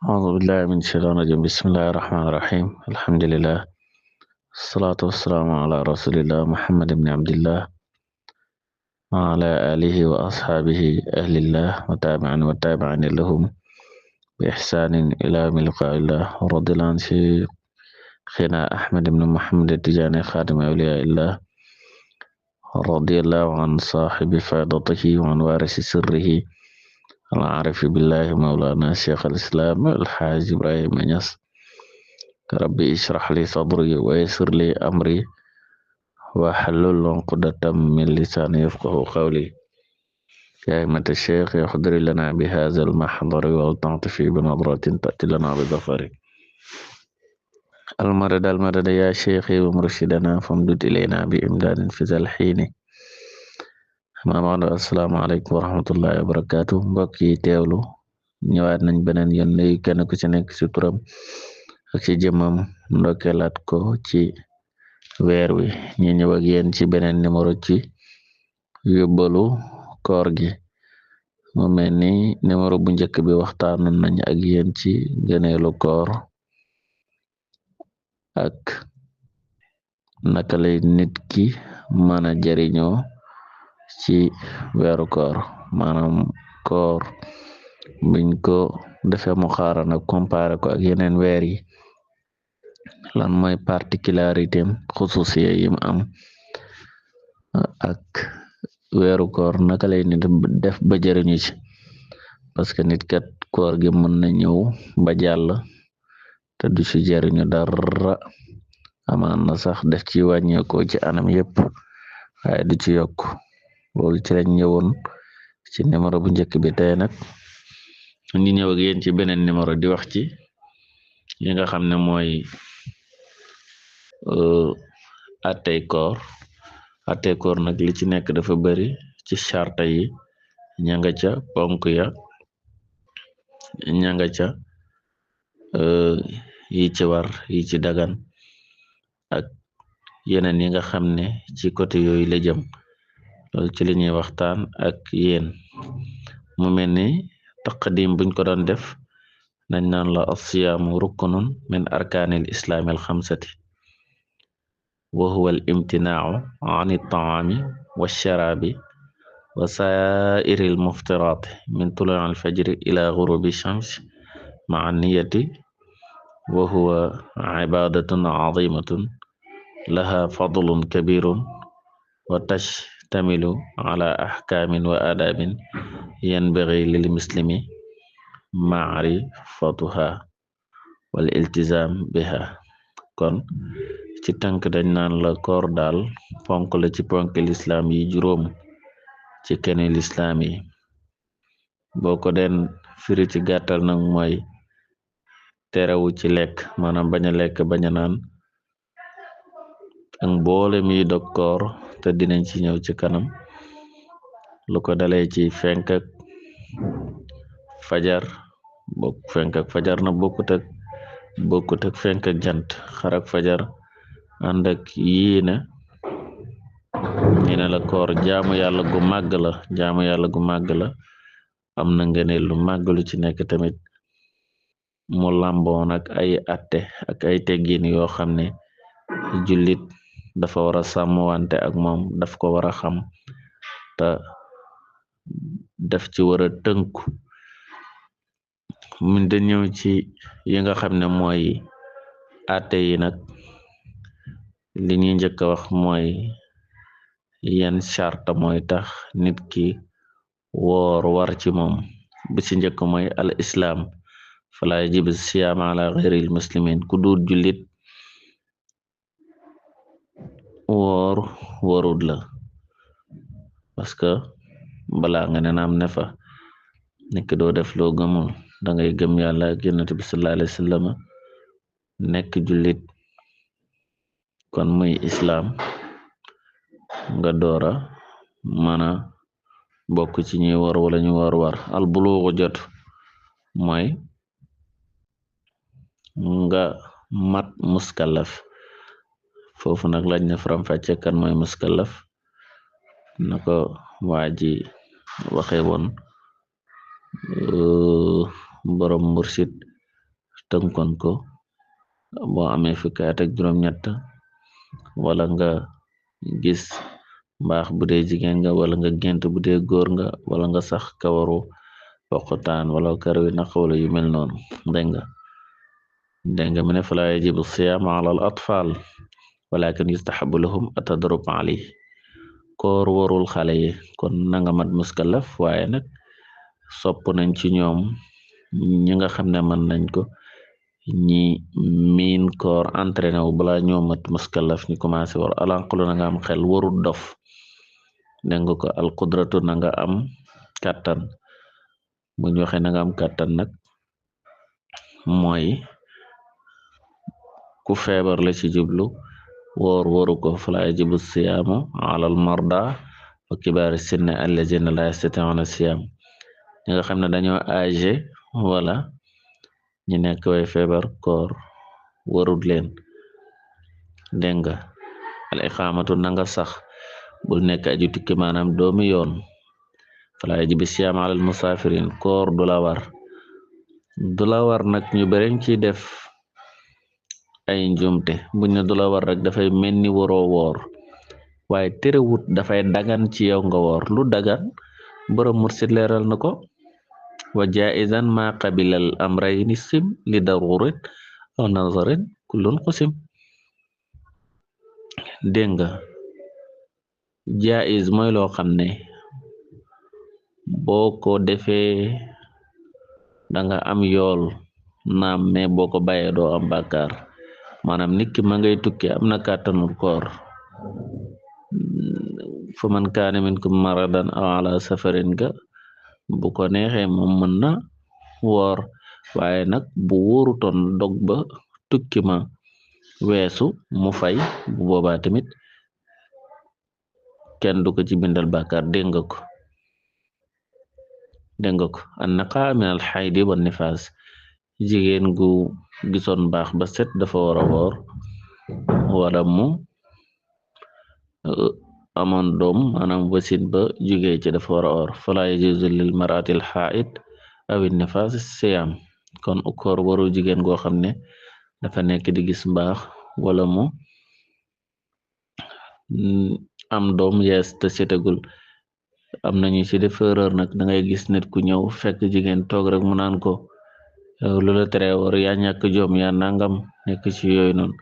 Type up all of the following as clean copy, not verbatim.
أعوذ بالله من الشيطان الرجيم بسم الله الرحمن الرحيم الحمد لله الصلاة والسلام على رسول الله محمد بن عبد الله وعلى آله وأصحابه أهل الله وتابعين لهم بإحسان إلى يوم لقاء الله ورضي الله عن شيخنا أحمد بن محمد التجاني خادم أولياء الله رضي الله عن صاحب فائدته وعن وارث سره العارف بالله مولانا شيخ الإسلام الحاج إبراهيم نياس ربي اشرح لي صدري ويسر لي أمري واحلل عقدة من لساني يفقه قولي يا أئمة الشيخ يحضر لنا بهذا المحضر ولتعطفي بنظرة تأتي لنا بظفر المدد يا شيخي ومرشدنا فامدد إلينا بإمداد في ذا الحين ما بعد السلام عليكم ورحمة الله وبركاته mbokk yi teewlu ñëwaat nañ beneen yoon nuyu kenn ku ci nekk ci turam ak ci jëmmam ndokkeelaat ko ci weer wi ñu ñëw ak yéen ci beneen numéro ci yóbbalu koor gi mu mel ni numéro bu njëkk bi waxtaanoon nañ ak yéen ci gëneelu koor ak naka lay nit ki mën a jariñoo ci weeru koor maanaam koor biñ ko defee mu xaarana comparé ko ak yeneen weer yi lan mooy particularité xususiya yim am ak weeru koor naka lay nit def ba jëriñu ci parce que nit kat koor gi mën na ñëw ba jàll te du ci jëriñu dara amaan na sax def ci wàññeekoo ci anam yépp waaye du ci yokk loolu ci lañ ñëwoon ci numéro bu njëkk bi tey nag ñu ñëw ak yéen ci beneen numéro di wax ci yi nga xam ne mooy attey koor nag li ci nekk dafa bari ci charta yi ña nga ca ponk ya ña nga ca yi ci war yi ci dagan ak yeneen yi nga xam ne ci côté yooyu la jëm loolu ci li ñuy waxtaan ak yéen mu mel ni taqdim buñ ko doon def nañ naan la as-siyaamu ruknun min arkaanil islaamil xamsati wa huwa al imtinaau an at-taami wash-sharaabi wa saa'iril muftiraat min tuluu al fajri ila gurubi shams ma'a niyati wa huwa ibadatun azimatun laha fadlun kabirun wa tashtamilu ala ahkaamin wa aadaabin yanbaghi lil muslimi ma'rifatuha wal iltizaam biha kon ci tënk dañ naan la koor daal ponk la ci ponk lislaam yi juróom ci kene lislaam yi boo ko den firi ci gàttal nag mooy terewu ci lekk maanaam bañ a lekk bañ a naan ak mboole mi dog koor te dinañ ci ñëw ci kanam lu ko dalee ci fenk ak fajar fajar na bokkut ak fenk ak jant xarak fajar ànd ak yéene ñu ne la koor jaamu yàlla gu màgg la am na ngëneel lu màgg lu ci nekk tamit mu làmboo nag ay atte ak ay teggin yoo xam ne jullit dafa war a sàmmwante ak moom daf ko war a xam te daf ci war a tënku mun da ñëw ci yi nga xam ne mooy atte yi nag li ñuy njëkk a wax mooy yan charte mooy tax nit ki woor war ci moom bi ci njëkk mooy al islaam fala yajib siyaam ala ghayril muslimin ku dul jullit woor warut la parce que balaa nga ne naam ne fa nekk doo def loo gëmul dangay gëm yàlla ak yonent bi sallallahu alayhi wasallam nekk jullit kon muy islaam nga doora mën a bokk ci ñuy war wala ñu war al buluugu jot mooy nga mat muskallaf foofu nag lañ ne faram fàcce kan mooy muskallaf na ko waa ji waxe woon borom mursid tënkoon ko boo amee fukki at ak juróom-ñett wala nga gis mbaax bu dee jigéen nga wala nga gént bu dee góor nga wala nga sax kawaru poqotaan wala karaw yi naq wala yu mel noonu dégg nga mu ne fala yajibu siyaam ala al atfal walakin yustahabu lahum atadarrub alayhi koor warul xale yi kon nanga mat muskallaf waaye nag sopp nañ ci ñoom ñi nga xam ne mën nañ ko ñi miin koor entraîné wu bala ñoo mat muskallaf ñu commencé war alanqulu na nga am xel warul dof dégg nga ko alqudratu na nga am kàttan bu ñu waxee na nga am kàttan nag mooy ku feebar la ci jublu woor waru ko fala yajibu siyaamu alal marda wa kibaari sinne allazina la yastati'una siyam ñi nga xam ne dañoo âgé wala ñi nekk way feebar koor warut leen dégg nga al iqaamatu na nga sax bul nekk aju tukki maanaam doomi yoon fala yajibu siyaamu alal musaafirin koor du la war nag ñu bereñ ci def ay njumte buñ ne du la war rek dafay mel ni waroo woor waaye terewut dafay dagan ci yow nga woor lu dagan borom mursid leeral na ko wa jaizan ma qabilal amrayni sim li darurin aw nazarin kullun xusim dégg nga jaiz mooy loo xam ne boo ko defee danga am yool naam mais boo ko bàyyee doo am bàkkaar maanaam nit ki ma ngay tukki am na kàttanul koor fa man kaane minkum maradan aw ala safarin ga bu ko neexee moom mën na woor waaye nag bu wóorutoon dog ba tukki ma weesu mu fay bu boobaa tamit kenn du ko ci bindal bàkkaar dégg nga ko an naqa min al xaydi wa nifaas jigéen gu gisoon baax ba set dafa war a woor wala mu amoon doom maanaam wasin ba jugee ci dafa war a woor fala yajuzu lil mar'atil xaid aw nifaas siyam kon koor waru jigéen goo xam ne dafa nekk di gis mbaax wala mu am doom yees te setagul am nañu ci def erreur nag da ngay gis nit ku ñëw fekk jigéen toog rek mu naan ko lu la tere war yaa ñàkk jom yaa nangam nekk ci yooyu noonu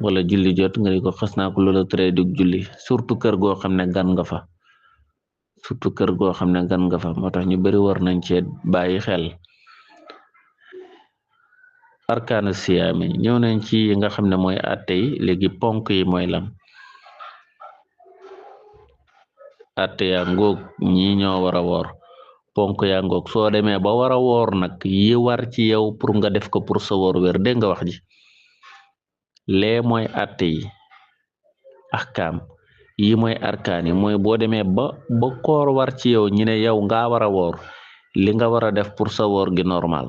wala julli jot nga di ko xas naa ko lu la tere dug julli surtout kër goo xam ne gan nga fa moo tax ñu bari war nañ cee bàyyi xel arkaana siyaami ñëw nañ ci yi nga xam ne mooy atte yi léegi ponk yi mooy lam atte yaa ngoog ñi ñoo war a woor ponk yaa ngoog soo demee ba war a woor nag yi war ci yow pour nga def ko pour sa woor wér dégg nga wax ji lee mooy atte yi ahkaam yi mooy arkaan yi mooy boo demee ba koor war ci yow ñi ne yow nga war a woor li nga war a def pour sa woor gi normal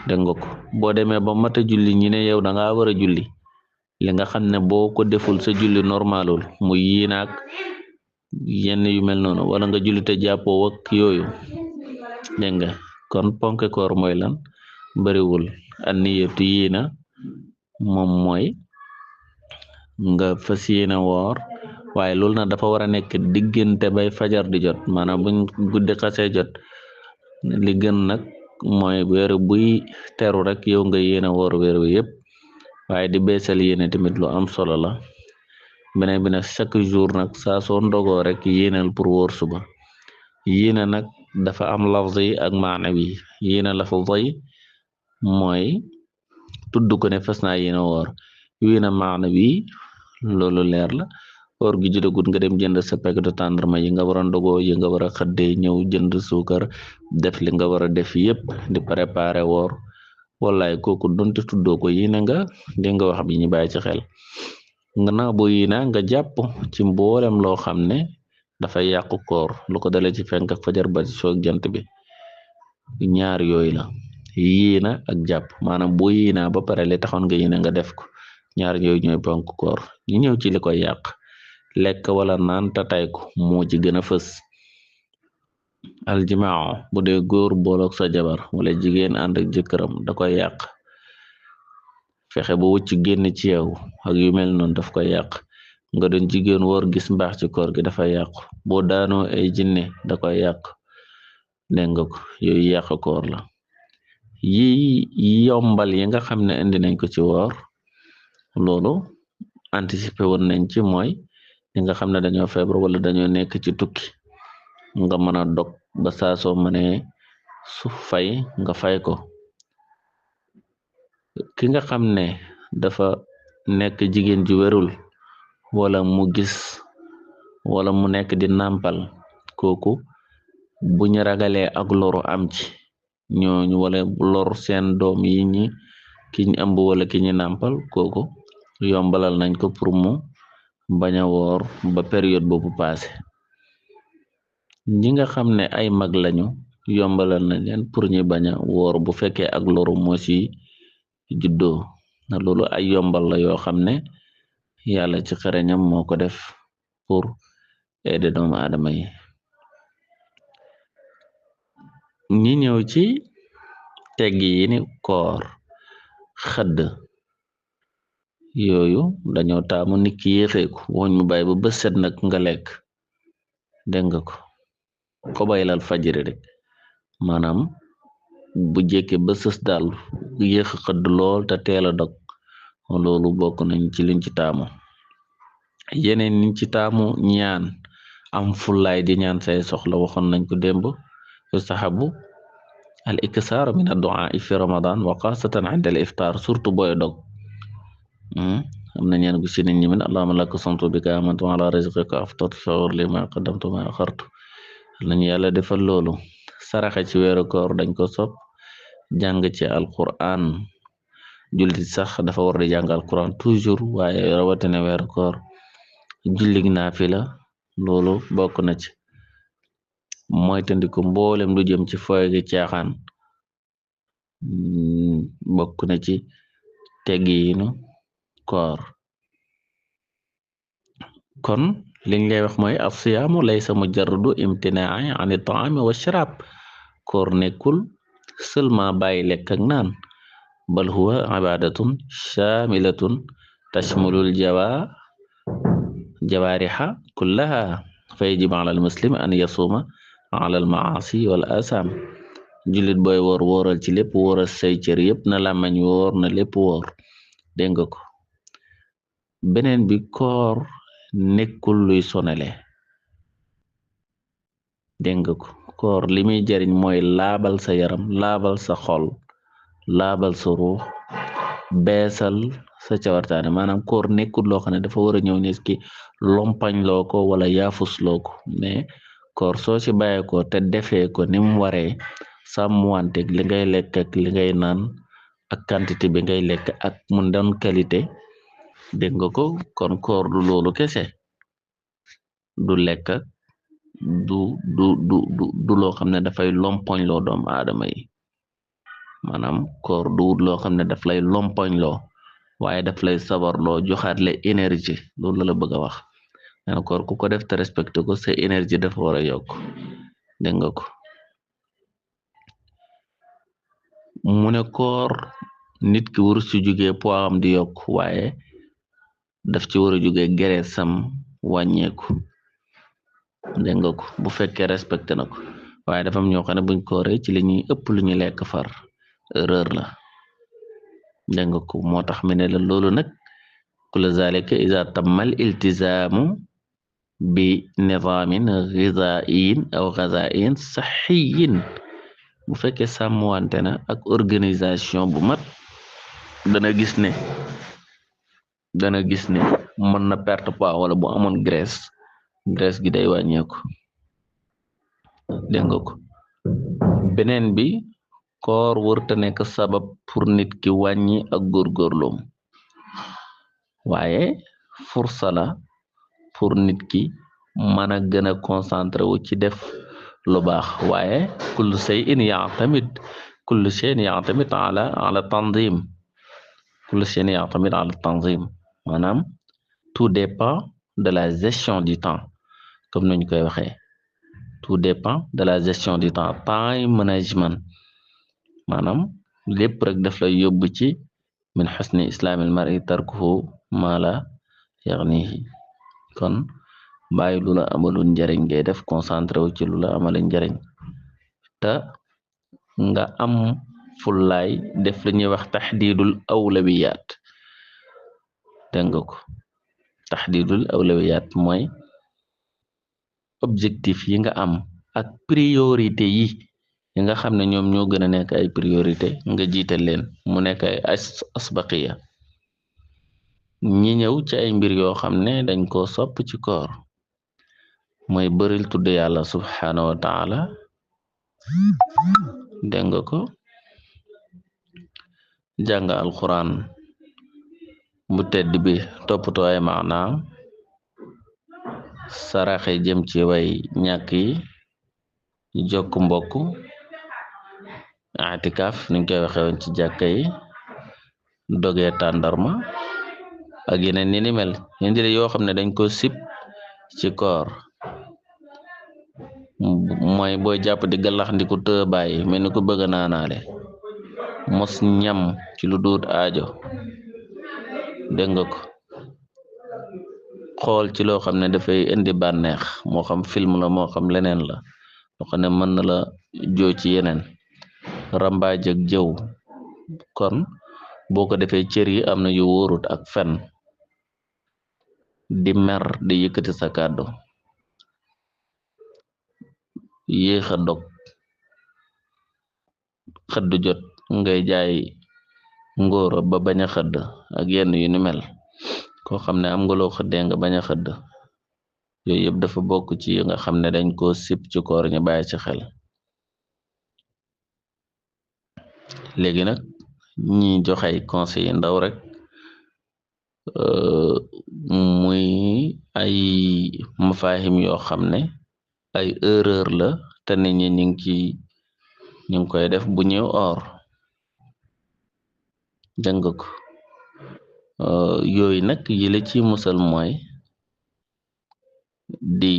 dégg nga ko boo demee ba mata julli ñi ne yow da nga war a julli li nga xam ne boo ko deful sa julli normalul mu yii naag yenn yu mel noonu wala nga julli te jàppoo wak yooyu dégg nga kon ponk koor mooy lan bariwul anniyatu yii na moom mooy nga fas yéene woor waaye loolu nag dafa war a nekk diggante bay fajar di jot maanaam buñ guddi xasee jot li gën nag mooy weer buy teru rek yow nga yéene woor weer wi yëpp waaye di beesal yéene tamit lu am solo la beneen bi nag chaque jour nag saa soo ndogoo rek yéenal pour wóor suba yéene nag dafa am lafzi ak maana bi yéene lafzi mooy tudd ko ne fas naa yéene woor yéene maana bi loolu leer la woor gi judagut nga dem jënd sa paquet de tendrement yi nga war a ndogoo yi nga war a xëddee ñëw jënd suukar def li nga war a def yëpp di préparer woor wallaay kooku donte tuddoo ko yéene nga dégg nga wax bi ñu bàyyi ci xel nga naa boo yéene nga jàpp ci mboolem loo xam ne dafay yàqu koor lu ko dalee ci fenk ak fajar ba ci soog jant bi ñaar yooyu la yéene ak jàpp maanaam boo yéenaa ba pare li taxoon nga yéene nga def ko ñaar yooyu ñooy ponk koor ñu ñëw ci li koy yàq lekk wala naan te tay ko moo ci gën a fës aljimaa bu dee góor booloog sa jabar wala jigéen ànd ak jëkkëram da koy yàq fexe ba wucc génn ci yow ak yu mel noonu daf koy yàq nga doon jigéen woor gis mbaax ci koor gi dafay yàqu boo daanoo ay jinne da koy yàq dégg nga ko yooyu yàq koor la yi yombal yi nga xam ne indi nañ ko ci woor loolu anticiper woon nañ ci mooy ñi nga xam ne dañoo feebar wala dañoo nekk ci tukki nga mën a dog ba saa soo mënee su fay nga fay ko ki nga xam ne dafa nekk jigéen ju wérul wala mu gis wala mu nekk di nàmpal kooku bu ñu ragalee ak loru am ci ñooñu wala lor seen doom yi ñi ki ñu ëmb wala ki ñu nàmpal kooku yombalal nañ ko pour mu bañ a woor ba période boobu passé ñi nga xam ne ay mag lañu yombalal nañ leen pour ñu bañ a woor bu fekkee ak loru moo ci juddoo na loolu ay yombal la yoo xam ne yàlla ci xereñam moo ko def pour aider doomu aadama yi ñi ñëw ci teggi yi ni koor xëdd yooyu dañoo taamu nit ki yéexeeku woñ mu bàyyi ba bës set nag nga lekk dégg nga ko baylal fajiri rek maanaam bu jekke ba sës daal yéex xëdd lool te teel a dog loolu bokk nañ ci liñ ci taamu yeneen niñ ci taamu ñaan am fullaay di ñaan say soxla waxoon nañ ko démb yustahabu al iksaar min ad-du'a fi ramadan wa xaasatan inda al iftar surtout booy dog am na ñaan gu ci nit ñi min allahumma laka sumtu bika amantu ala rizqika aftartu shawr li ma qaddamtu ma axartu lañu yàlla defal loolu saraxe ci weeru koor dañ ko sopp jàng ci alquran jullit sax dafa war di jàng alquran toujours waaye rawatina weeru koor jullig naafila loolu bokk na ci moytandiku mboolem lu jëm ci foy gi caaxaan bokk na ci teggiinu koor kon liñ lay wax mooy as-siyaamu laysa mujarradu imtinaa'i ani taami wa sharaab koor nekkul seulement bàyyi lekk ak naan bal huwa ibadatun shaamilatun tashmulul jawaariha kullaha fa yajibu ala al muslim an yasuma ala al maasi wal asam jullit booy woor wooral ci lépp wooral say cër yépp na làmmañ woor na lépp woor dégg nga ko beneen bi koor nekkul luy sonale dégg nga ko koor li muy jariñ mooy laabal sa yaram laabal sa xol laabal sa ruux beesal sa cawartaane maanaam koor nekkul loo xam ne dafa war a ñëw nit ki lompañ loo ko wala yaafus loo ko mais koor soo ci bàyyee ko te defee ko ni mu waree sàmmanteeg li ngay lekk ak li ngay naan ak quantité bi ngay lekk ak mu doon qualité dégg nga ko kon koor du loolu kese du lekk du loo xam ne dafay lompoñ loo doomu aadama yi maanaam koor du loo xam ne daf lay lompoñ loo waaye daf lay sabarloo joxaat la énergie loolu la bëgg a wax nee na koor ku ko def te respecté ko sa énergie dafa war a yokk dégg nga ko mu ne koor nit ki wur ci jógee poids am di yokk waaye daf ci war a jógee gereesam wàññeeku dégg nga ko bu fekkee respecté na ko waaye dafa am ñoo xam ne buñ kooree ci li ñuy ëpp lu ñu lekk far erreur la dégg nga ko moo tax mu ne la loolu nag kula zalika iza tammal iltizaamu bi nidaamin ghizaiyin aw ghazaiyin saxiyin bu fekkee sàmmwante na ak organisation bu mat dana gis ne mën na perte poids wala bu amoon graisse gi day wàññeeku dégg nga ko beneen bi koor wërta nekk sabab pour nit ki wàññi ak góorgóorloom waaye fursa la pour nit ki mën a gën a concentré wu ci def lu baax waaye kullu shay'in ya'tamid ala tanzim kullu shay'in ya'tamid ala tanzim maanaam tout dépend de la gestion du temps comme nañu koy waxee tout dépend de la gestion du temps time management maanaam lépp rek daf lay yóbbu ci min xusni islaamil mar'i tarkuhu ma la yaxnihi kon bàyyi lu la amalul njariñ ngay def concentré wu ci lu la amal njariñ te nga am fullaay def li ñuy wax taxdiidul awlawiyaat dégg nga ko taxdiidul awlawiyaat mooy objectif yi nga am ak priorité yi nga xam ne ñoom ñoo gën a nekk ay priorité nga jiital leen mu nekk ay asbaqiya ñi ñëw ci ay mbir yoo xam ne dañ ko sopp ci koor mooy bëril tudd yàlla subhaanahu wa taala dégg nga ko jàng alquran bu tedd bi toppatoo ay maanaam saraxe jëm ci way ñàkk yi jokk mbokk atikaaf niñ koy waxe woon ci jàkka yi dogee tàndarma ak yeneen ni mel yendile yoo xam ne dañ ko sip ci koor mooy booy jàpp di galax ndiku të bàyyi mel ni ko bëgg naanaale mos ñam ci lu duut aajo dégg nga ko xool ci loo xam ne dafay indi bànneex moo xam film la moo xam leneen la loo xam ne mën na la joo ci yeneen rambaaj ak jëw kon boo ko defee cër yi am na yu wóorut ak fen di mer di yëkkati sa kàddu yéex a dog xëdd jot ngay jaay ngóora ba bañ a xëdd ak yenn yu ni mel koo xam ne am nga loo xëddee nga bañ a xëdd yooyu yëpp dafa bokk ci yi nga xam ne dañ ko sip ci koor ñu bàyyi ci xel léegi nag ñi joxe ay conseil yi ndaw rek muy ay mafahim yoo xam ne ay erreur la te nit ñi ñu ngi koy def bu ñëw or dégg nga ko yooyu nag yi la ci musal mooy di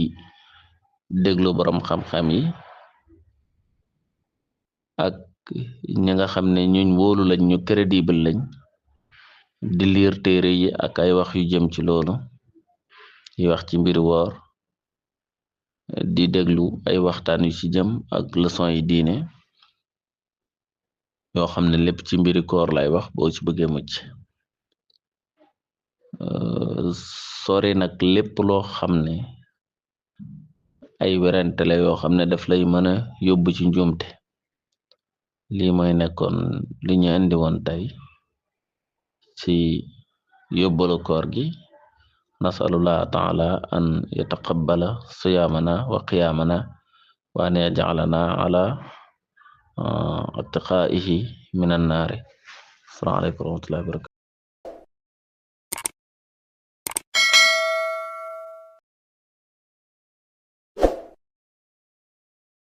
déglu borom xam-xam yi ak ñi nga xam ne ñuñ wóolu lañ ñu crédible lañ di liir téere yi ak ay wax yu jëm ci loolu yi wax ci mbiri woor di déglu ay waxtaan yu ci jëm ak leçon yi diine yoo xam ne lépp ci mbiri koor lay wax boo ci bëggee mucc sori nag lépp loo xam ne ay werante la yoo xam ne daf lay mën a yóbbu ci njuumte lii mooy nekkoon li ñu indi woon tey ci yóbbalu koor gi nasalullah taala an yataqabbala siyaamana wa qiyaamana wa an yaj'alana ala atqaa'ihi min annaari. Assalaamu aleykum wa rahmatullahi wa barakatuh.